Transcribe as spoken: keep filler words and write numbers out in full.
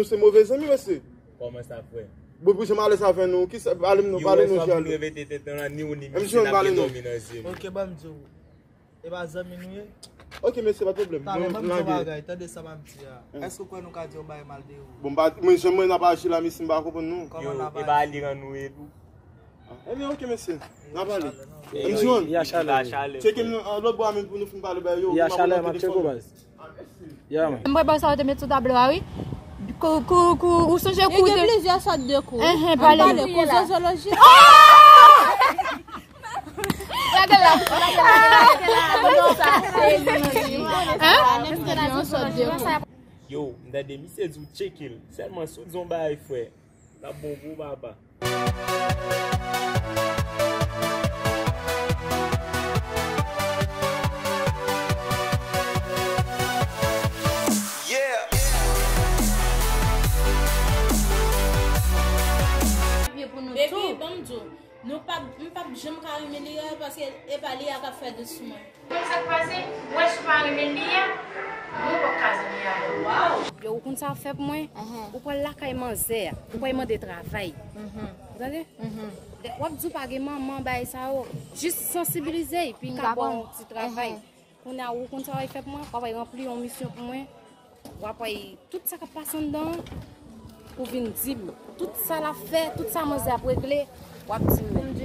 Se move zanmi mesye. Kòman sa, frè? Bon, pou jan m alèz avè nou, ki sa, pale m non, pale nou, Jalo. Revete tèt nan ni ou ni misye n ap gen dòmi nan zye m. Ok, ban m di w. E pa zanmi nou ye? Ok, mesye, pa pwoblèm. Talè, ban m di w bagay, tande sa m ap di a. Èske w kwè nou ka di yon bagay mal de ou? Bon, mwen, jan mwen n ap aji la, mesye, m pa konprann nou. Yo, e pa li rann ou ye tou. Ebyen, ok, mesye. N a pale. M di w. Tcheke m nan lòt bò a menm pou nou fin pale bagay yo. Ya, chalè, m ap tcheke w, baz. Ya, man. M prepare sa yo te met sou tablo a, wi. Kou, kou, kou, ou sonje kou de. Gen plizyè sòt de kou. Enhen, pale. Pale, kou zozoji. Gade la, gade la, gade la. Hein? Gen plizyè sòt de kou. Yo, m tande misye di w tcheke l. Sèlman si w di yon bagay, frè. L ap bon pou ou, papa. Epi, ban m di w, nou p ap, m p ap janm ka renmen Lia paske e pa Lia k ap fè dous sou mwen. Konn sa k pase, m wè si w pa renmen Lia, mwen p ap ka zanmi avè w. Waw! Yo, ou konn sa w ap fè pou mwen? Ou pral lakay manzè a, ou pral mande travay. Ou tande? W ap di w pa gen manman, bagay sa yo. Jis sansibilize l, pi ka ba w yon ti travay. Kounye a, ou konn sa w ap fè pou mwen? W ap ranpli yon misyon pou mwen. W ap wè tout sa k ap pase anndan an, ou vin di m. Tout sa l ap fè, tout sa manzè ap regle, w ap di m.